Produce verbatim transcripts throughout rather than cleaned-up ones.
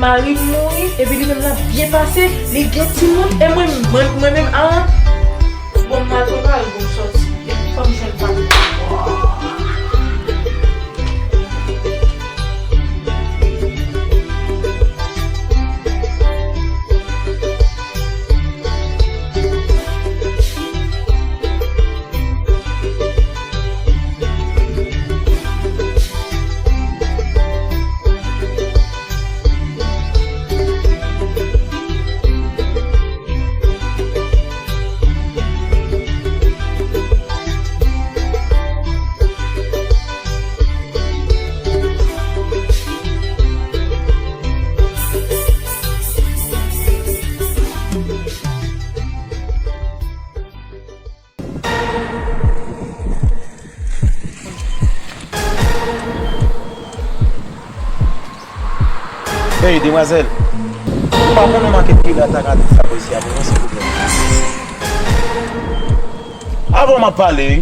Mari m mouri, epi li menm l ap byen pase, li gen timoun, e mwen, mwen, mwen menm, a, bon, m mal prepare pou m sòti. Epi fò m jwenn pale. Hey, demwazèl. Ou pa konnen makèt ki la ta ka di sa pou isi a pou mwen, silvouplè? Avan m ap pale, wi.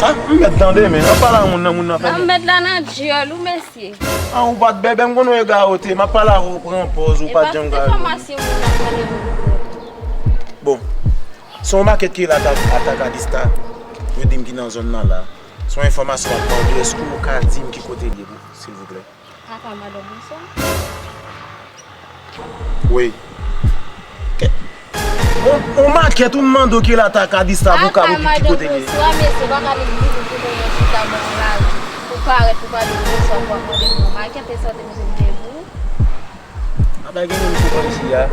Ah, m mèt tande, men. Ap pale a moun nan, moun nan fè. Ah, m mèt la nan dyòl ou, mesye. Ah, ou pa t bèbè, m konnen w egawote. M ap pale avè w, pran pòz, ou pa t janm gawote. E pa tout enfòmasyon moun nan konnen moun. Bon. Se yon makèt ki la ta, Ataka Dista. Yo di m ki nan zòn nan la. Se yon enfòmasyon m ap mande w, èske w ka di m ki kote l ye, silvouplè? Papa madanm Wilson? Wi. Ke, on, on makèt ou mande w ki la Ataka Dista pou ka pou ki, ki kote l ye? Papa madanm Wilson, mesye, pa ka vin di pou kote yon chita bò yon lari. Ou parèt pou pale de Wilson, pou ap mande pou yon makèt, e sa w te bezwen m te di w? A pa gen moun fou kòmsi a.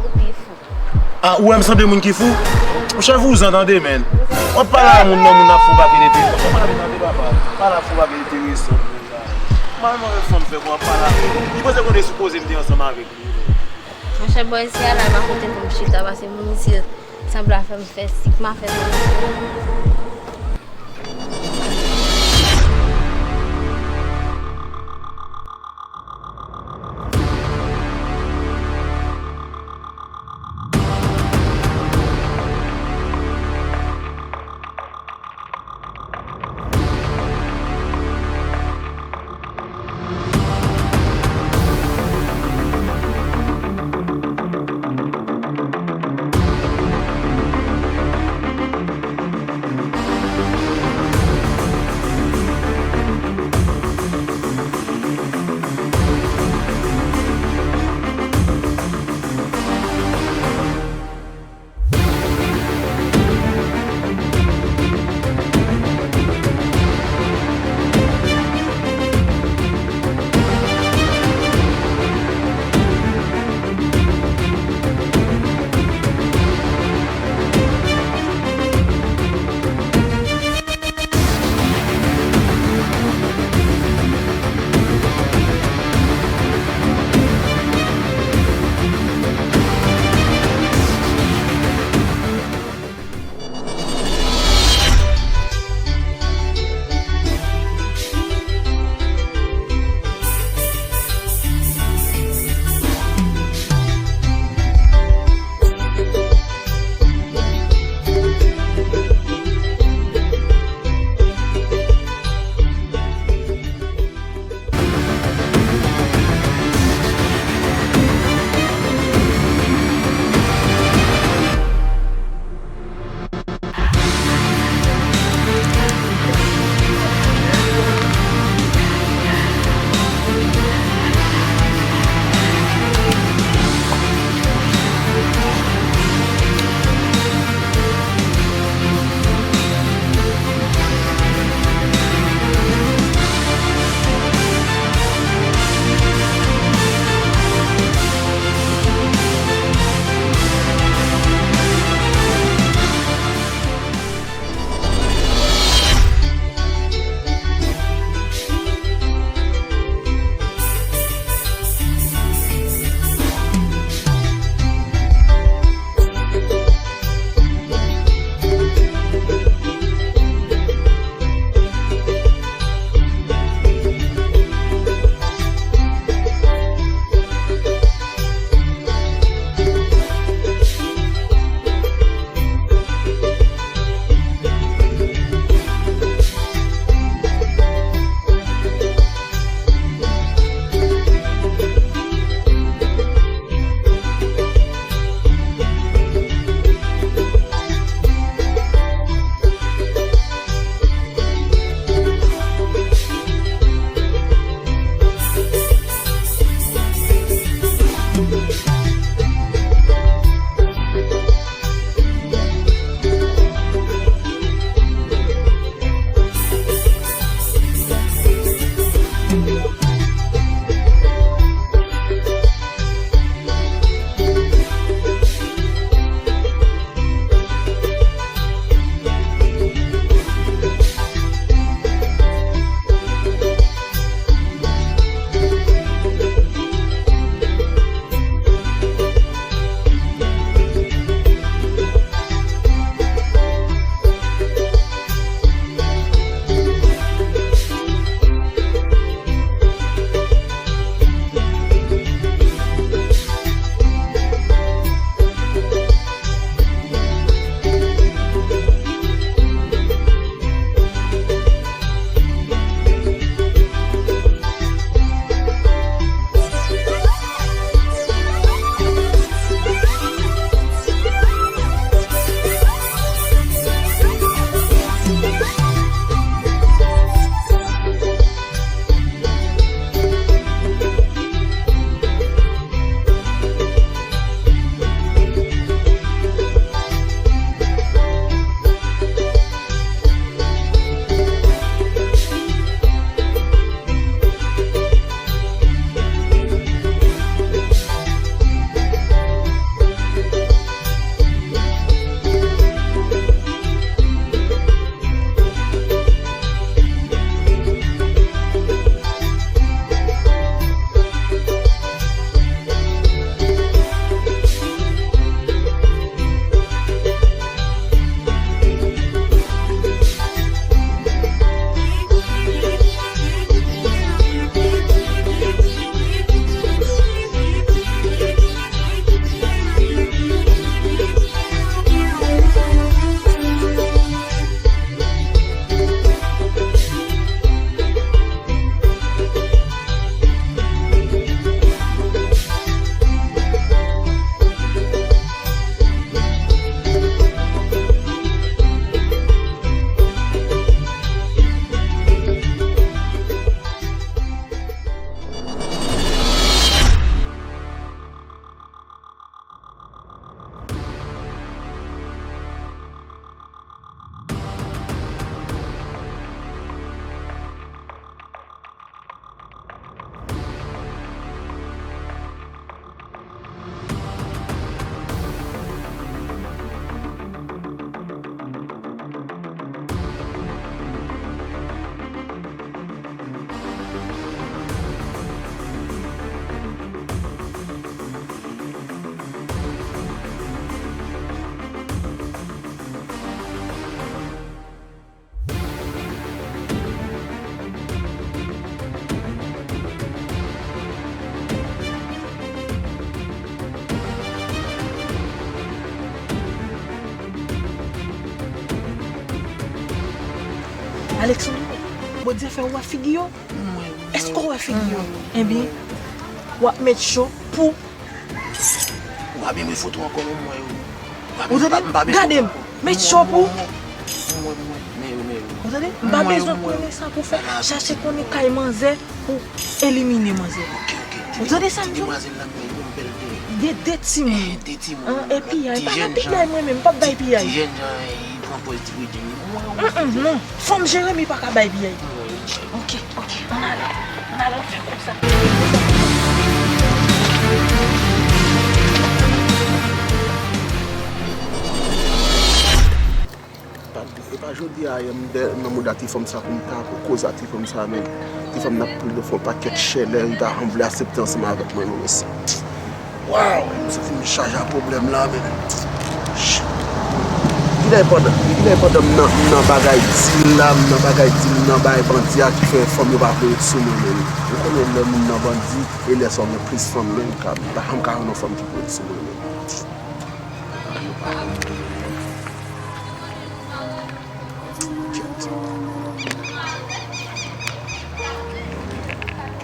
Ou pi fou. Ah, ou wè m sanble moun ki fou? Monchè, vouzan tande, men. W ap pale a moun nan, moun ap fè w pa gen enteresan. Monchè, pale tande, papa. Pale ap fè w pa gen enteresan. Mwen menm avèk fanm fèk ou ap pale avè l. Li panse kote sipoze m te ansanm avèk li. Monchè, bò isi a la, pa kote pou m chita, paske moun isi sanble ap fè m fè sik, m ap fè sik. Alexandro, Bondye fè w wè figi yo? Èske w wè figi yo? Ebyen, w ap met cho pou. Ou pa menm foto ankò, menm mwen yo. Ou tande? Gade m, met cho pou. Ou tande? M pa bezwen konnen sa pou fè. Chache konnen kay manzè pou elimine manzè. Ou tande sa m di w? De, de timoun. An, e piyay, pa nan piyay mwen menm, m p ap bay piyay. Ti jèn jan, li pran pòz ti bredjenn. Mm, mm, non. Fanm Jeremi pa ka bay piyay. Ok, ok, ann ale. Ann ale, ann fè konsa. E pa jodi a yè m nan mouda ti fanm sa pou m ta koze a ti fanm sa menm. Ti fanm nan pile fè yon pakèt chèlè, li pa janm vle aksepte ansanm avèk mwen menm isi. Waw, m santi m chaje a pwoblèm la menm. Kilè pandan, kilè pandan m nan, m nan bagay di l la, m nan bagay di l, m nan bay bandi a ki fè fanm yo pa vle ret sou mwen menm. Ou konnen lè moun nan bandi, e lè sa w gen plis fanm menm, ka, m pa janm ka jwenn yon fanm ki pou ret sou mwen menm.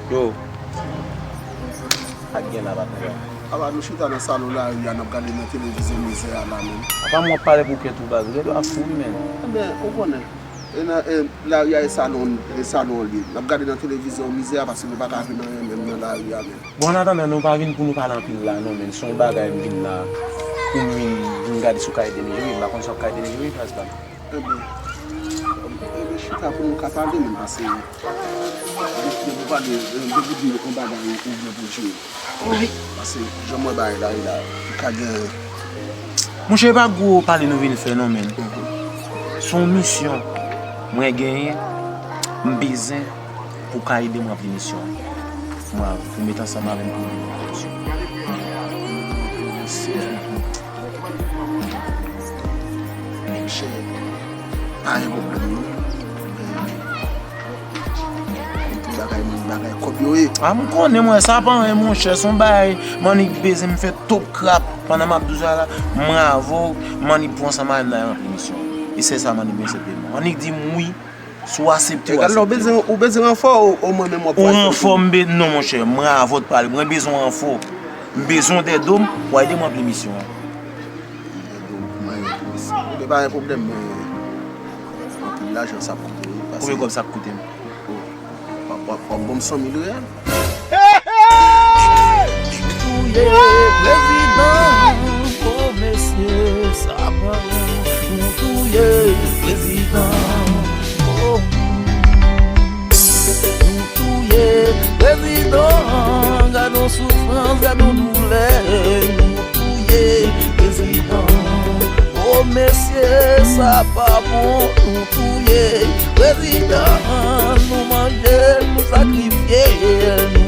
Yo. Sa k gen la, patnè? Apa nou chita nan salon lari a, n ap gade nan televizyon mizè a la menm. Apa mwen ap pale pou kèt ou baz, ou gen dwa fou wi menm. Enben, ou konnen, e nan, e, lari a e salon, e salon li. N ap gade nan televizyon mizè a paske nou pa ka jwenn anyen menm nan lari a menm. Bon, an atandan, nou pa vin pou nou pale anpil la, non, men se yon bagay m vin la, pou m vin, vin gade si w ka ede m jere, m pa konn si w ap ka ede m jere, baz pa m. Enben, enben, chita pou nou ka pale, men pase, depi, depi w pale, depi w di yon bagay, ou vle pou l jere. Wi. Pase, jan m wè bagay la ye la, ou ka gen. Monchè, e pa gwo pale nou vin fè, non, men. Se yon misyon mwen genyen, m bezwen pou w ka ede m ranpli misyon an. Mwen, pou met ansanm avè m pou misyon. Monchè, pa gen pwoblèm non. Tout bagay, moun bagay kòb yo ye. A, m konnen, mwen, sa pa anyen, monchè, se yon bagay, m annik bezwen m fè top krap pandan m ap di w sa la, mwen avè w, m annik pou ansanm avè m nan ranpli misyon. E se sa m annik bezwen senpleman. Annik di m wi. Si w aksepte, w aksepte. Egal lè w bezwen, ou bezwen ranfò, o, o mwen menm w ap fè. Ou ranfò, m be-, non, monchè, mwen avè w t pale. Mwen bezwen ranfò. M bezwen w dèyè do m, w a ede m ranpli misyon an. Dèyè do m pou mwen ranpli misyon. Ebyen, pa gen pwoblèm, men anpil lajan sa ap koute, wi. Konbyen kòb sa ap koute m? O, w ap, w ap, w ap ban m san mil reyal? Touye prezidan, o mesye, sa pa bon. Nou touye prezidan, o. Nou touye prezidan, gad yon soufrans, gad yon doulè. Nou touye prezidan, o mesye, sa pa bon. Nou touye prezidan, nou manje l, nou sakrifye l.